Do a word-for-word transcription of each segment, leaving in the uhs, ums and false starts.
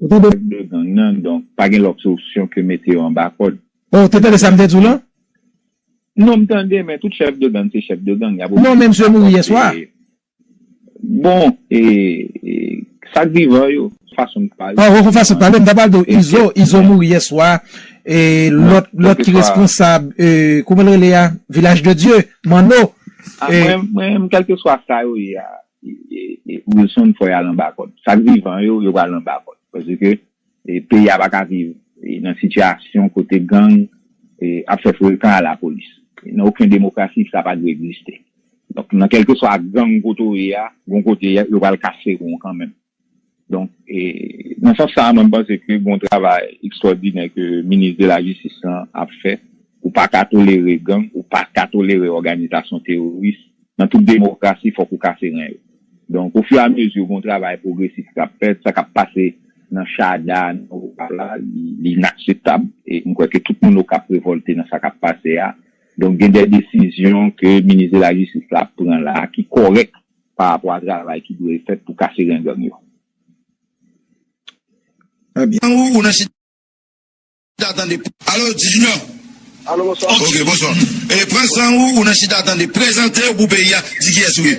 Ou tande? De gang nan, donk, pa gen lòt opsyon ke mete yo anba kòd. Oh, ou te tande sa m te di w lan? Non, m tande, men tout chèf de gang se chèf de gang. Y ap... Non, men misye mouri yè swa. Bon, e, e, sa k vivan yo, fason de pale. Ah, ou fason de pale, m ta pral di w, Izo, Izo mouri yè swa. E lòt, lòt ki responsab, e, kòman l rele a? Vilaj de Dye, Manno. Ah, e mwen, mwen, kèlkeswa sa yo ye a, e, e, e, Wilson, fò y al anba kòd. Sa k vivan yo, yo pral anba kòd. Paske e, peyi a pa ka viv, e, nan sitiyasyon kote gang, e, ap fè frekan a lapolis. E, nan okenn demokrasi, sa pa dwe egziste. Donk, nan kèlkeswa gang kote w ye a, gon kote yo pral kase w kanmenm. Donk, e, nan sans sa a, mwen, m panse ke gon travay ekstwòdinè ke minis de la jistis lan ap fè. Ou pa ka tolere gang, ou pa ka tolere òganizasyon teworis. Nan tout demokrasi, fòk ou kase ren yo. Donk, ofiramezi, gon travay pwogresis k ap fèt, sa k ap pase nan Chada, nan Okap la, li, li inakseptab. E m kwè ke tout moun Okap revòlte nan sa k ap pase a. Donk, gen de desizyon ke minis de la jistis la ap pran la ki kòrèk pa rapò a travay ki dwe fèt pou kase ren gang yo. Trè byen. Ou, ou nan chita tande. Alo, Ti Junior. Alo, bonswa. Ok, bonswa. E, pran san ou, ou nan chita tande. Prezante w pou peyi a, di kiyès ou ye.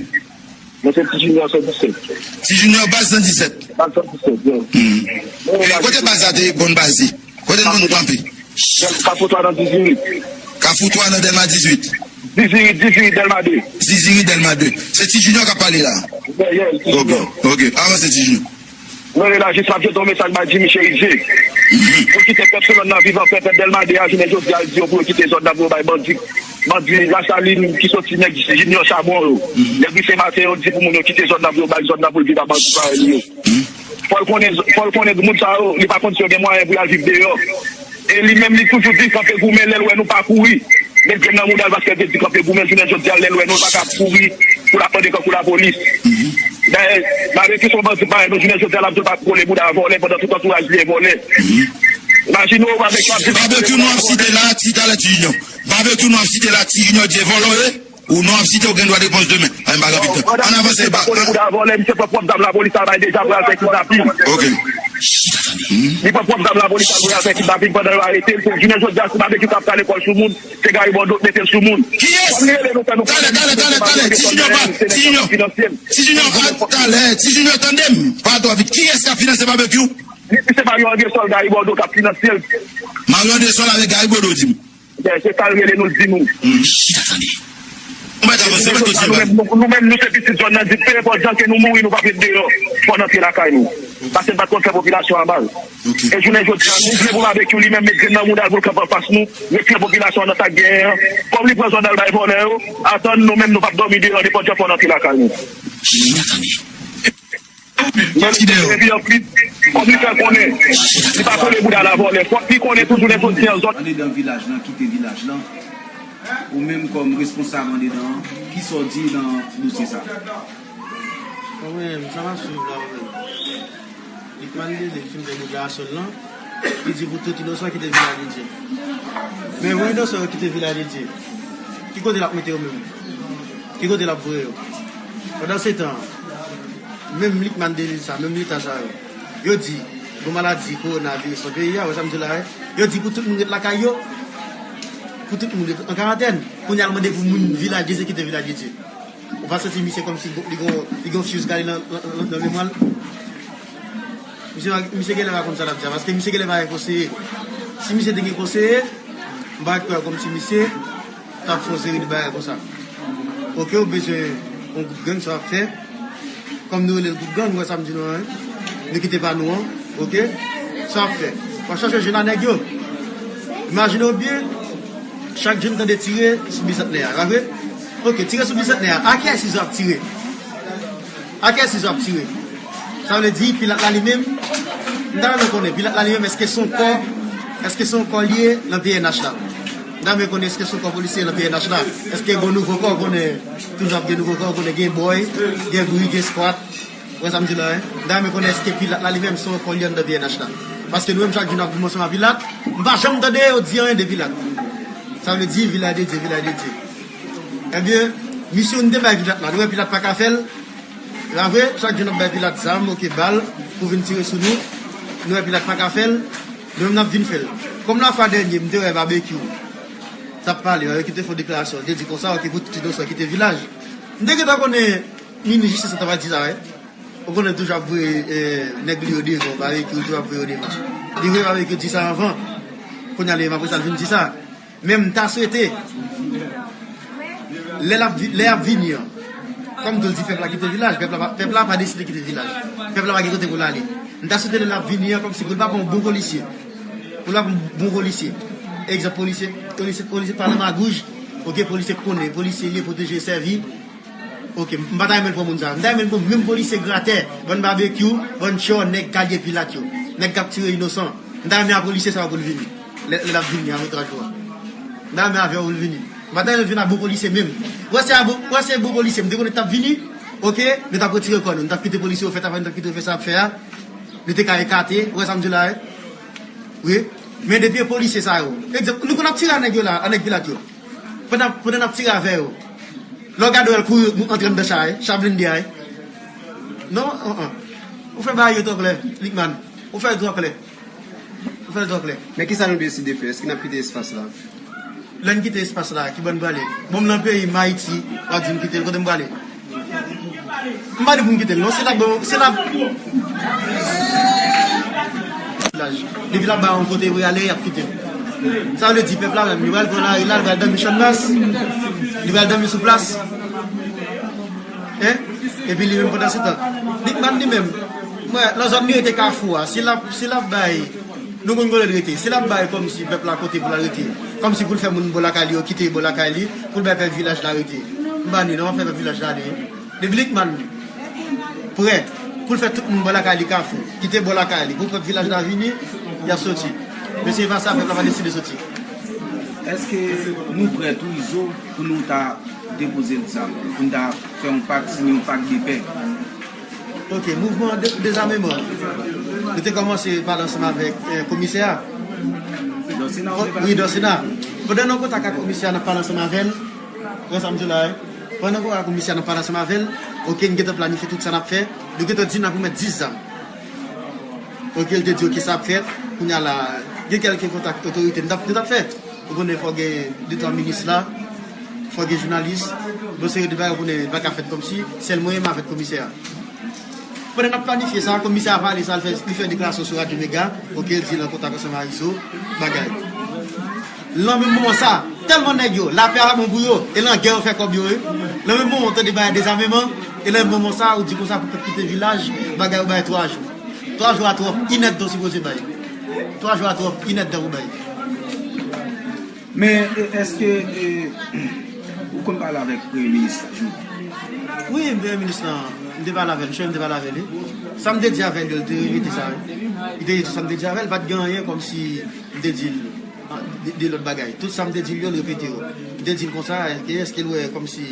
Mwen se Ti Junior san disèt. Ti Junior baz san disèt. Baz san disèt, yeah. Hmm. E kote baz la te konn baze? Kote l konn kanpe? Kafou twa nan Dizirit. Kafou twa nan Dèlma dizuit. Dizirit, Dizirit, Dèlma de. Dizirit, Dèlma de. Se Ti Junior k ap pale la. Yeah, yeah, Ti Junior. Ok, ok. Avanse, Ti Junior. Mwen rele la jis m ap jete yon mesaj bay Jimmy Chérizier. Pou l kite pèp Solòn nan viv anpè, pèp Dèlma de a, jounen jodi a, l di yo pou yo kite zòn nan pou yo bay bandi, bandi Lasalin ki soti nèg Junior Chabon yo. Nèg Ri Sen Maten yo di pou moun yo kite zòn nan pou yo bay zòn nan pou l viv ak bandi parèy li yo. Fò l konnen, fò l konnen moun sa yo, li pa konn si yo gen mwayen pou y al viv deyò. E li menm, li toujou di kanpe goumen lè l wè nou pa kouri. Met grenn nan mouda l paske l te di kanpe goumen, jounen jodi a, lè l wè nou, l pa ka kouri pou l ap mande kankou lapolis. Dayè, Babekyou se yon bandi parèy nou, jounen jodi a, l ap di l pa kole bouda a vòlè pandan tout antouraj li e vòlè. Imajine w, Babekyou ap di... Babekyou nou ap site la, ti talè Ti Junior. Babekyou nou ap site la, Ti Junior di e vòlò ye. Ou non ap site, ou gen dwa repons demen. Ay, m pa gen anpil tan. Ann avanse, ba. Kole bouda vòlè, misye pran pwòp zam lapolis la bay deja pou al fè kidnapin. Ok. Li pran pwòp zam lapolis la pou al fè kidnapin pandan yo arete l. Pou jounen jodi a, si Babekyou t ap pral lekòl sou moun, se Gary Bordeaux k mete l sou moun. Kiyès? Talè, talè, talè, talè. Ti Junior pa, Ti Junior, Ti Junior pa, talè, Ti Junior tande m. Pa twò vit. Kiyès k ap finanse Babekyou? Li di se Mario Andrésol, Gary Bordeaux k ap finanse l. Mario Andrésol avèk Gary Bordeaux, di m. Byen, se sa l rele nou, l di nou. Chita tande. Ou mèt avanse, mèt ou di nou menm, nou, nou menm, nou se pitit zòn nan, di, pe enpòt jan ke nou mouri, nou p ap ret deyò. Fò n antre lakay nou. Paske n pa t konn fè popilasyon an mal. E jounen jodi a, nou vle pou Babekyou li menm met grenn nan mouda l pou l kanpe anfas nou, retire popilasyon an nan sa k genyen an. Kòm li pran zòn nan l bay vòlè yo, atann nou menm, nou p ap dòmi deyò, nenpòt jan fò n antre lakay nou. Chita tande. Epi anplis, kòm li fè konnen, li pa kole bouda l a vòlè. Fòk li konnen tou jounen jodi a zòn. Andedan vilaj lan, kite vilaj lan. Ou menm kòm responsab andedan an, kisa w di nan dosye sa? Bon, mwen menm, sa m ap swiv la, mwen menm. Li mande li fin fè deklarasyon l lan. Li di pou tout inosan kite Vilaj de Dye. Men pou inosan yo kite Vilaj de Dye, ki kote l ap mete yo menm? Ki kote l ap voye yo? Pandan se tan, menm Lucmane Delille sa, menm leta sa yo, yo di, gon maladi kowonaviris nan peyi a, wè sa m di w la, wi. Yo di pou tout moun ret lakay yo, pou tout moun ret an karantèn. Kounye a l mande pou moun Vilaj de Dye kite Vilaj de Dye. Ou pa santi misye kòmsi li gon, li gon fuse gade nan, nan, nan, nan memwa l? Misye, misye genlè pa konn sa l ap di a, paske misye genlè pa gen konseye. Si misye te gen konseye, m pa kwè kòmsi misye t ap fè yon seri de bagay konsa. Oke, ou bezwen yon gwoup gang, sa w ap fè. Kòm nou rele l gwoup gang, ou wè sa m di nou an, wi. Nou kite pa nou an, oke? Sa w ap fè? W ap chache jwenn a nèg yo. Imajine w byen, chak jou n tande tire sou Bizantnè a, pa vre? Oke, tire sou Bizantnè a. A kiyès Izo ap tire? A kiyès Izo ap tire? Sa vle di, Pilat la li menm, m ta renmen konnen, Pilat la li menm, èske se yon kò, èske se yon kò li ye nan P N H la? M ta renmen konnen, èske se yon kò polisye nan P N H la? Èske gen nouvo kò, konnen toujou ap gen nouvo kò, konnen gen bòy, gen bri, gen skwat. Ou wè sa m di la, wi? M ta renmen konnen èske Pilat la li menm se yon kò li anndan P N H la. Paske nou menm chak jou n ap viv ansanm ak Pilat, m pa janm tande yo di anyen de Pilat. Sa vle di, Vilaj de Dye, Vilaj de Dye. Ebyen, misyon n te bay Pilat la, nou wè Pilat pa ka fè l. E pa vre, chak jou n ap bay Pilat zam, oke, bal, pou vin tire sou nou. Nou wè Pilat pa ka fè l, nou menm n ap vin fè l. Kòm lafwa dènye, m te wè Babekyou t ap pale, Babekyou te fè yon deklarasyon, li te di konsa, oke, pou tout inosan kite vilaj. M te gentan konnen minis jistis lan t ap di sa, wi. Ou konnen toujou ap voye, eh, nèg li yo devan, Babekyou toujou ap voye yo devan. Li voye Babekyou di sa anvan. Kounye a, li menm apre sa, l vin di sa. Men m ta swete, lè l ap vi-, lè y ap vini an, kòm tou l di pèp la kite vilaj, pèp la pa, pèp la pa deside kite vilaj. Pèp la pa gen kote pou l ale. M ta swete lè l ap vini an, kòmsi pou l pa pran yon bon polisye. Pou l pa pran yon bon polisye. Egzanp, polisye, polisye, polisye pa nan magouj, oke, polisye k konnen, polisye li pwoteje, sèvi. Oke, m pa ta renmen l pran moun sa yo. M ta renmen l pran menm polisye gratè, bann Babekyou, bann tchò, nèg Kalye Pilat yo, nèg k ap tire inosan. M ta renmen a polisye sa yo pou l vini. Lè, lè l ap vini apre twa jou a. M ta renmen avè w pou l vini. M pa ta renmen l vin a bon polisye menm. Ou wè se a bon, ou wè se bon polisye, m te konnen t ap vini, oke, nou t ap retire kò nou. Nou t ap kite polisye yo fè travay, nou t ap kite yo fè sa y ap fè a. Nou te ka ekate, ou wè sa m di w la, wi. Wi. Men depi e polisye sa yo. Egzanp, nou konn ap tire a nèg yo la, a nèg Pilat yo. Pandan, pandan n ap tire avè yo. Lè w gade w wè l kouri antre anndan chay, chay blende a. Non, an, an. Ou fè bagay yo twò klè, Likman. Ou fè l twò klè. Ou fè l twò klè. Men kisa nou deside fè? Èske n ap kite espas la? Lè n kite espas la, ki bò n prale? Bon, m nan peyi m, Ayiti, w ap di m kite l, kote m prale? M pa di pou m kite l, non. Se la, bon, se la. Depi l ap ba yon kote pou y ale, y ap kite l. Sa vle di pèp la menm, li pral pran lari la, li pral dòmi Channmas, li pral dòmi sou plas. Hein? Epi li menm pandan se tan, Big Man li menm, mwen, nan zòn li rete Kafou a, si l ap, si l ap bay, nou konn kote l rete, si l ap bay kòmsi pèp la kote pou l al rete, kòmsi pou l fè moun bò lakay li yo kite bò lakay li, pou l bay pèp vilaj la rete. M pa ni non, fè pèp vilaj la ale. Depi Big Man prè pou l fè tout moun bò lakay li Kafou, kite bò lakay li, pou pèp vilaj la vini, y ap soti. Men se pa sa, pèp la pa deside soti. Èske nou prè tou, Izo, pou nou ta depoze l zam, pou n ta fè yon pak, siyen yon pak de pè? Ok, mouvman de, dezameman. Nou te kòmanse pale ansanm avèk, eh, komisè a. Dòsena, wi, Dòsena. Pandan nou kontak ak komisè a, n ap pale ansanm avè l. Wè sa m di la, wi. Pandan nou kontak ak komisè a, n ap pale ansanm avè l. Ok, n gentan planifye tout sa n ap fè. Nou gentan di n ap remèt dis zam. Ok, l te di, ok, sa ap fèt. Kounye a la, gen kèlke kontak otorite. Nou t ap, nou t ap fè. Ou konnen fò gen de twa minis la, fò gen jounalis, bon, seri de bagay ou konnen pa ka fèt kòmsi, sèl mwen menm avèk komisè a. Pandan n ap planifye sa, komisè a pale sa, li fè, li fè deklarasyon sou Radyo Mega, ok, l di l an kontak ansanm a Izo, bagay. Nan menm moman sa, tèlman nèg yo, lapè a pa bon pou yo, e nan gè yo fè kòb yo ye. Nan menm moman, ou tande bagay dezameman, e nan menm moman sa, ou di konsa pou pèp kite vilaj, bagay ou bay twa jou. Twa jou a twòp, inèdtan ou sipoze bay. Twa jou a twòp, inèdtan ou bay. Men, e, èske, e, ou konn pale avèk Premye Minis Jouthe? Wi, Premye Minis lan, m te pale avè l, m te pale avè li. Sa m te di avè l yo, li te repete sa, wi. Li te di tout sa m te di avè l, pa t gen anyen kòmsi m te di l, a, de, de lòt bagay. Tout sa m te di l yo, l repete yo. M te di l konsa, èske, èske l wè kòmsi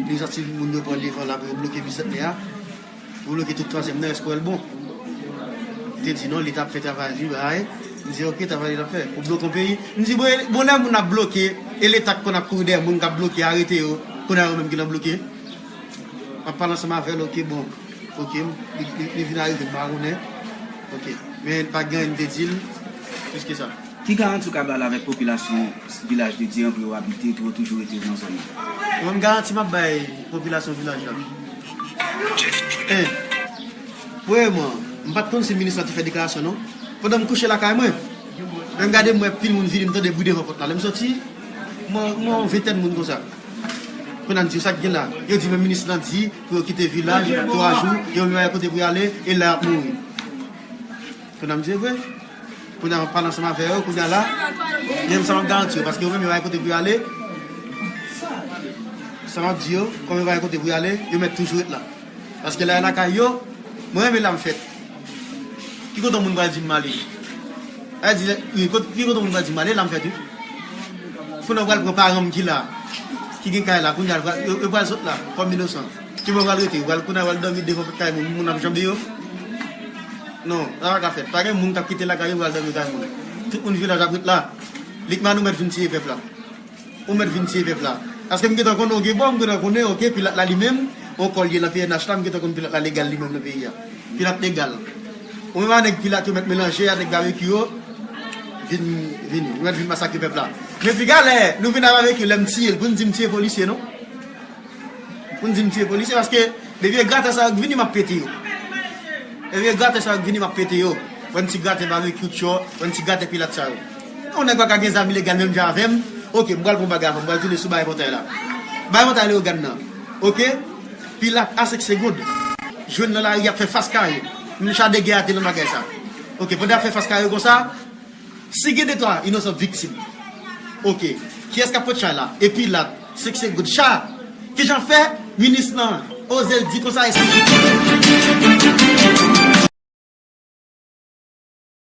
li santi moun yo pran devan la pou yo bloke Bisantnè a? Ou bloke tout twazyèm nan, èske w wè l bon? Li te di non, li t ap fè travay li, bay. M di, ok, travay li l ap fè. Pou bloke yon peyi. M di, bon, e, bon, lè moun ap bloke, e Leta k konn ap kouri dèyè moun k ap bloke, arete yo, kounye a yo menm ki nan bloke. M ap pale ansanm avè l, ok, bon. Ok, li, li, li vin arive, m pa konnen. Ok. Men pa gen anyen m te di l, plis ke sa. Ki garanti w ka ba l avèk popilasyon Vilaj de Dye an pou yo abite, pou yo toujou rete nan zòn nan? Mwen, m garanti m ap bay popilasyon vilaj la. En, premyèman, m pa t konn si minis la te fè deklarasyon, non. Pandan m kouche lakay mwen, lè m gade, m wè pil moun vini, m tande bri devan pòt la. Lè m soti, m wè, m wè yon ventèn moun konsa. Kounye a m di, sa k gen la? Yo di, men minis lan di pou yo kite vilaj twa jou, yo menm pa gen kote pou y ale, e la y ap mouri. Kounye a m di, e vre? Kounye a m ap pale ansanm avè yo, kounye a la, menm sa m ap garanti yo, paske yo menm yo pa gen kote pou yo ale. Sa m ap di yo, kòm yo pa gen kote pou yo ale, yo mèt toujou ret la. Paske la e lakay yo, mwen renmen la m fèt. Ki kote yon moun pral di m ale? A di, wi, kot-, ki kote yon moun pral di m ale, la m fèt, wi. Kounye a yo pral pran paran m ki la, ki gen kay la, kounye a yo, yo pral sot la, kòm inosan. Ki bò yo pral rete? Yo pral, kounye a yo pral dòmi devan kay moun, moun ap janbe yo? Non, sa pa ka fèt. Pa gen moun k ap kite lakay yo pou al dòmi kay moun. Tout moun vilaj ap ret la. Likman, ou mèt vin tiye pèp la. Ou mèt vin tiye pèp la. Paske m gentan konnen w gen bò, m gentan konnen, ok, Pilat la li menm, on kò l ye nan P N H la, m gentan konn Pilat la legal li menm nan peyi a. Pilat legal. Ou menm a nèg pilat yo mèt melanje a nèg babekyou yo vin vini, yo mèt vin masakre pèp la. Men piga lè nou vin a babekyou, lè m tiye l, pou n di m tiye polisye non. Pou n di m tiye polisye, paske depi e gratè sa yo k vini, m ap pete yo. Depi e gratè sa yo k vini, m ap pete yo. Wè n ti gratè babekyou tchò, wè n ti gratè pilat sa yo. Yon nèg pa ka gen zam ilegal menm jan avè m. Oke, m pral pran bagay avè m, m pral tounen sou bay pòtay la. Bay pòtay Leyogàn nan. Oke? Pilat a senk segonn. Jwenn nan lari ap fè fas kare. Menm cha de gè a te nan bagay sa. Oke, pandan ap fè fas kare konsa, si gen de twa inosan viktim. Oke. Kiyès k ap pot chay la? E pilat, senk segonn. Cha! Kijan fè? Minis lan oze di konsa eski